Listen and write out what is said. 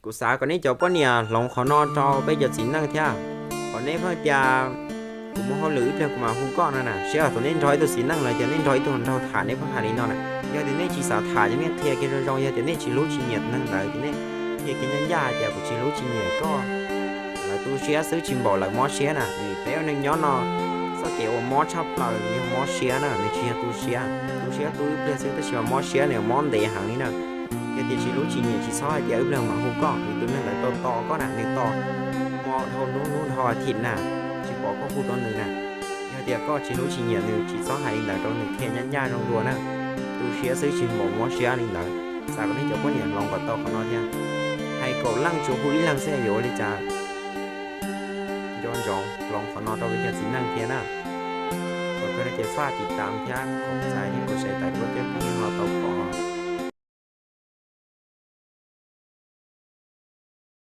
Kuv xav kom nej cov poj niam hloov qhov no rau peb cov txiv neej thiab. Qhov nej pheej tias kuv muaj hauj lwm ib pliag kuv mam hu koj no na, seb thaum nej nrog ib tug txiv neej los yog nej nrog ib tug nraug tham nej pheej hais li no na. Yog tias nej tsis xav tham ces nej qhia kiag zoo zoo, yog tias nej tsis hlub tsis nyiam neeg ntawd ces nej qhia kiag ncaj ncaj hais tias kuv tsis hlub tsis nyiam koj. Lawv tu siab xwb tsis npaum lawv mob siab na, vim peb ua neej nyob no txoj kev uas mob tshaj plaws yog mob siab na, nws tsis yog tu siab. Tu siab tu ib pliag xwb tab sis mas mob siab nws mob ntev heev li na. Yog tias tsis hlub tsis nyiam tsis txhob hais tias ib pliag mam hu koj, vim tus neeg ntawd tos tos koj na, nws tos hmo dhau hnub hnub dhau a thim na, tsis pom koj hu rau nws na. Yog tias koj tsis hlub tsis nyiam nws tsis txhob hais li ntawd rau nws, qhia ncaj ncaj zoo dua na. Tu siab xwb tsis npaum mob siab li ntawd. Xav kom nej cov poj niam hloov kom tau qhov no thiab. Hais kaum leej tsuas hu ib leeg xwb yuav ua li cas? Nco ntsoov hloov qhov no rau peb cov txiv neej thiab na. Kom koj nej ces faj tiv tam thiab koom txais thiab kom sawv daws tuaj thiab peb ho tau pom.